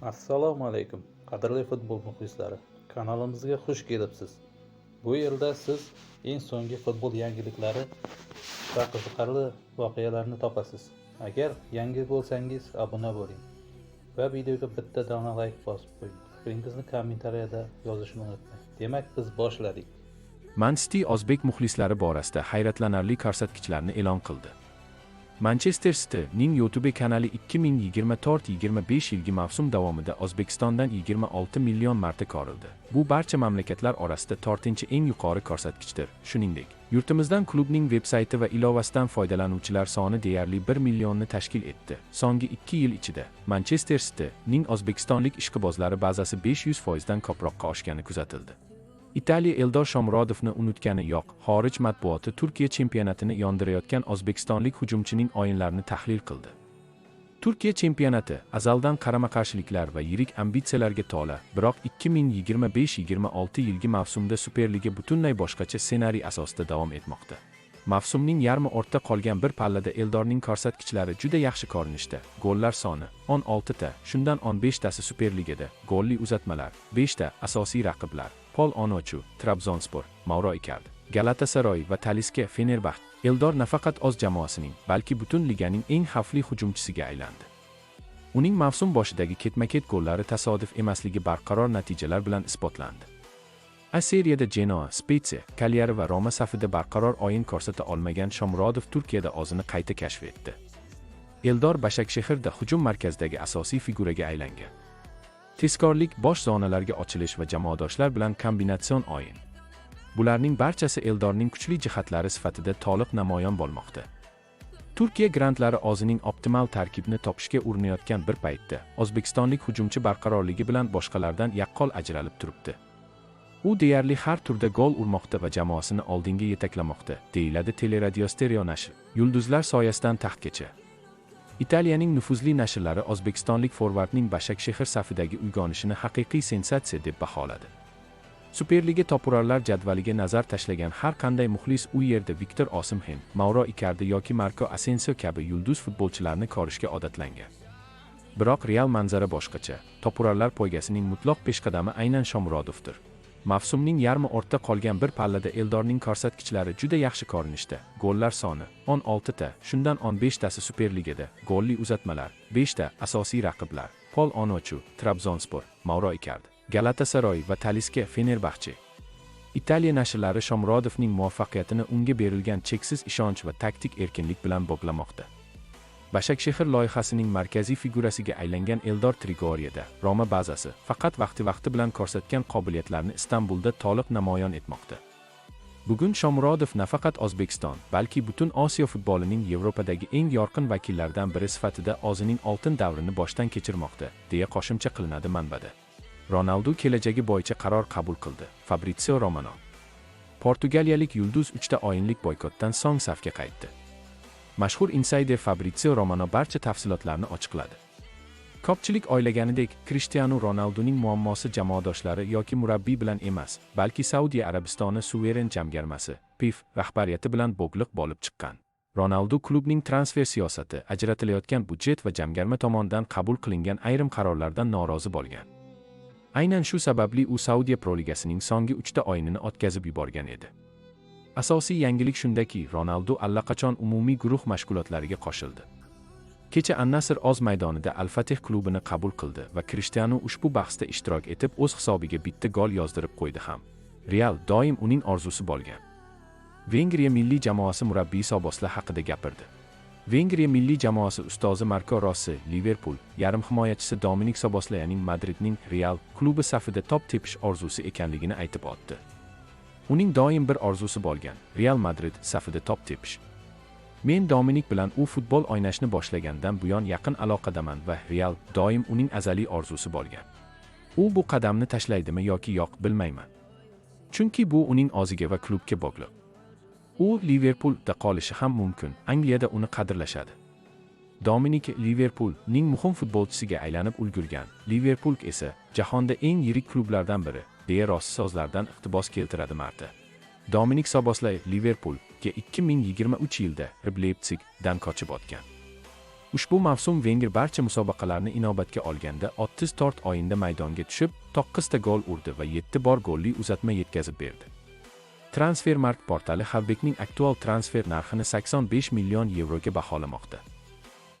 Assalomu alaykum, qadrli futbol muxlislari. Kanalimizga xush kelibsiz. Bu yerda siz eng so'nggi futbol yangiliklari va qiziqarli voqealarni topasiz. Agar yangi bo'lsangiz, obuna bo'ling va videoga bitta dona layk bosib qo'ying. Fikringizni kommentariyada yozishni unutmang. Demak, biz boshladik. Man City o'zbek muxlislari borasida hayratlanarli ko'rsatkichlarni e'lon qildi. Manchester Cityning YouTube kanali 2024-25 yilgi mavsum davomida O'zbekistondan 26 million marta ko'rildi. Bu barcha mamlakatlar orasida 4-chi eng yuqori ko'rsatkichdir. Shuningdek, yurtimizdan klubning veb-sayti va ilovasidan foydalanuvchilar soni deyarli 1 millionni tashkil etdi. So'nggi 2 yil ichida Manchester Cityning o'zbekistonlik ishqibozlari bazasi 500% dan ko'proqqa oshgani kuzatildi. Italiya Eldor Shomurodovni unutgani yo'q. Xorij matbuoti Turkiya chempionatini yondirayotgan o'zbekistonlik hujumchining o'yinlarini tahlil qildi. Turkiya chempionati azaldan qarama-qarshiliklar va yirik ambitsiyalarga to'la, biroq 2025-26 yilgi mavsumda Superliga butunlay boshqacha ssenariy asosida davom etmoqda. Mavsumning yarmi ortda qolgan bir pallada Eldorning ko'rsatkichlari juda yaxshi ko'rinishda. Gollar soni 16 ta, shundan 15 tasi Superligada, golli uzatmalar 5 ta, asosiy raqiblar Pol Onochu, Trabzonspor, Mauro Icardi, Galatasaray va Taliska, Fenerbahçe. Eldor nafaqat o'z jamoasining, balki butun liganing eng xavfli hujumchisiga aylandi. Uning mavsum boshidagi ketma-ket gollari tasodif emasligi barqaror natijalar bilan isbotlandi. A seriyada Genoa, Spezia, Cagliari va Roma safida barqaror o'yin ko'rsata olmagan Shomurodov Turkiyada o'zini qayta kashf etdi. Eldor Başakşehirda hujum markazidagi asosiy figuraga aylangan. Tezkorlik, bosh zonalarga ochilish va jamoadoshlar bilan kombinatsion o'yin. Bularning barchasi Eldorning kuchli jihatlari sifatida to'liq namoyon bo'lmoqda. Turkiya grandlari o'zining optimal tarkibni topishga urinayotgan bir paytda o'zbekistonlik hujumchi barqarorligi bilan boshqalardan yaqqol ajralib turibdi. U deyarli har turda gol urmoqda va jamoasini oldinga yetaklamoqda, deyiladi Teleradio Stereo nashri. Yulduzlar soyasidan taxtgacha. Italiyaning nufuzli nashrlari o'zbekistonlik forvardning Başakşehir safidagi uyg'onishini haqiqiy sensatsiya deb baholadi. Superliga topurarlar jadvaliga nazar tashlagan har qanday muxlis u yerda Viktor Osimhen, Mauro Icardi yoki Marco Asensio kabi yulduz futbolchilarni ko'rishga odatlangan. Biroq real manzara boshqacha. Topurarlar poygasining mutlaq peshqadami aynan Shomurodovdir. Mavsumning yarmi ortda qolgan bir pallada Eldorning ko'rsatkichlari juda yaxshi ko'rinishda. Gollar soni 16 ta, shundan 15 tasi Superligada, golli uzatmalar 5 ta, asosiy raqiblar Pol Onochu, Trabzonspor, Mauro Icardi, Galatasaray va Taliska, Fenerbahçe. Italiya nashrlari Shomurodovning muvaffaqiyatini unga berilgan cheksiz ishonch va taktik erkinlik bilan bog'lamoqda. Başakşehir loyihasining markaziy figurasiga aylangan Eldor Trigoriyada Roma bazasi faqat vaqti-vaqti bilan ko'rsatgan qobiliyatlarini Istanbulda to'liq namoyon etmoqda. Bugun Shomurodov nafaqat O'zbekiston, balki butun Osiyo futbolining Yevropadagi eng yorqin vakillaridan biri sifatida o'zining oltin davrini boshdan kechirmoqda, deya qo'shimcha qilinadi manbada. Ronaldu kelajagi bo'yicha qaror qabul qildi. Fabrizio Romano. Portugaliyalik yulduz 3 ta o'yinlik boykotdan so'ng safga qaytdi. Mashhur insayder Fabrizio Romano barcha tafsilotlarni ochiqladi. Ko'pchilik o'ylaganidek, Cristiano Ronalduning muammosi jamoadoshlari yoki murabbiy bilan emas, balki Saudiya Arabistoni suveren jamg'armasi, PIF rahbariyati bilan bog'liq bo'lib chiqqan. Ronaldu klubning transfer siyosati, ajratilayotgan budjet va jamg'arma tomonidan qabul qilingan ayrim qarorlardan norozi bo'lgan. Aynan shu sababli u Saudiya Pro Ligasining so'nggi 3 ta o'yinini o'tkazib yuborgan edi. Asosiy yangilik shundaki, Ronaldu allaqachon umumiy guruh mashg'ulotlariga qo'shildi. Kecha An-Nasr o'z maydonida Al-Fatih klubini qabul qildi va Cristiano ushbu bahsda ishtirok etib o'z hisobiga bitta gol yozdirib qo'ydi ham. Real doim uning orzusi bo'lgan. Vengriya milliy jamoasi murabbiyi Soboslay haqida gapirdi. Vengriya milliy jamoasi ustozi Marco Rossi, Liverpool yarim himoyachisi Dominik Soboslayaning Madridning Real klubi safida top tepish orzusi ekanligini aytib o'tdi. Uning doim bir orzusi bo'lgan, Real Madrid safida top tepish. Men Dominik bilan u futbol o'ynashni boshlagandan buyon yaqin aloqadaman va Real doim uning azaliy orzusi bo'lgan. U bu qadamni tashlaydimi yoki yo'q bilmayman. Chunki bu uning o'ziga va klubga bog'liq. U Liverpoolda qolishi ham mumkin. Angliyada uni qadrlashadi. Dominik Liverpoolning muhim futbolchisiga aylanib ulgurgan. Liverpool esa jahonda eng yirik klublardan biri, deya Rossi so'zlaridan iqtibos keltiradi Marta. Dominik Soboslay Liverpoolga 2023 yilda RB Leipzigdan ko'chib o'tgan. Ushbu mavsum Venger barcha musobaqalarni inobatga olganda 34 o'yinda maydonga tushib, 9 ta gol urdi va 7 bor golli uzatma yetkazib berdi. Transfermarkt portali xavbekning aktual transfer narxini 85 million yevroga baholamoqda.